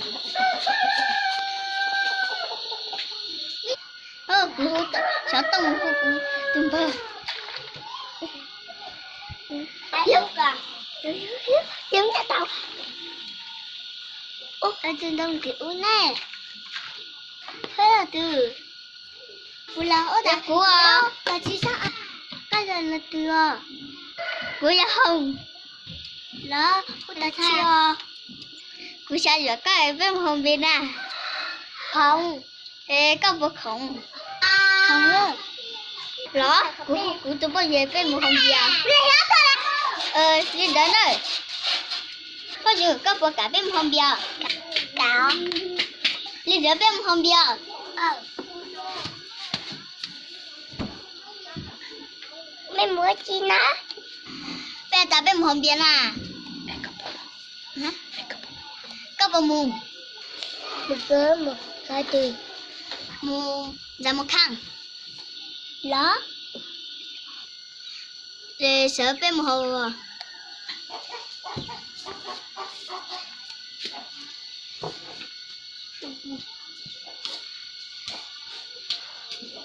Kuv xov tooj hu kuv tus npawg. Tus ntoo tim ub ne. Peb los twg? Kuv los ua tas kuv os. Koj yog los twg os? Kuv yog Hoo. Los ua tas tsi os? Kuv xav yuav koj peb mus haus npias na. Khoom. Es koj puas khoom? Khoom. Los kuv, kuv tus phooj ywg peb mus haus npias. Li ntawd na. Phooj ywg, koj puas kam peb mus haus npias? Li ntawd peb mus haus npias. Peb mus ua tsi na? Peb tas peb mus haus npias na. Koj puas mus? Mus ntxav mus khaaj los? Sawv peb mus haus.